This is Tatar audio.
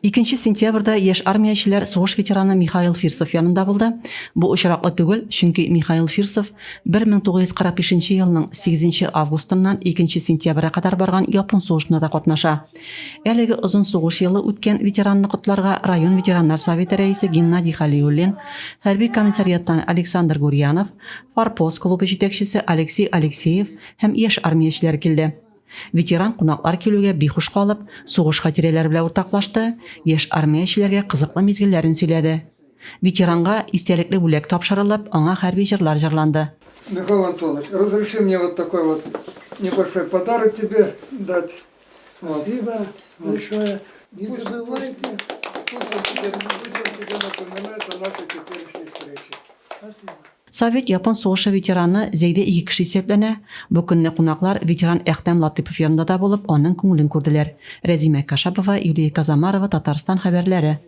Икенче сентябрьдә яшь армиячеләр сугыш ветераны Михаил Фирсов янында булды. Бу очраклы түгел, чөнки Михаил Фирсов 1945 нче елның 8 нче августыннан 2 нче сентябрьгә кадәр барган Япон сугышында да катнаша. Әлеге озын сугыш елы үткән ветеранны котларга район ветераннар советы рәисе Геннадий Хәлиуллин, хәрби комиссариаттан Александр Гурьянов, Форпост клубы җитәкчесе Алексей Алексеев һәм яшь армиячеләр килде. Ветеран кунаклар килүгә биһуш калып, сугыш хатирәләре белән уртаклашты, яшь армиячеләргә кызыклы мизгелләрен сөйләде. Ветеранга истәлекле бүләк тапшырылып, аңа хәрби җырлар җырланды. Михаил Антонович, разреши мне вот такой вот небольшой подарок тебе дать. Спасибо большое. Не забывайте. Пусть он тебе, пусть он тебе напоминает о нашей теперешней встрече. Спасибо. Совет-япон сугышы ветераны Зәйдә ике кеше исәпләнә. Бу көнне кунаклар ветеран Әхтәм Латыйпов янында да булып, аның күңелен күрделәр. Рәзимә Кашапова, Юлия Казамарова, Татарстан хәбәрләре.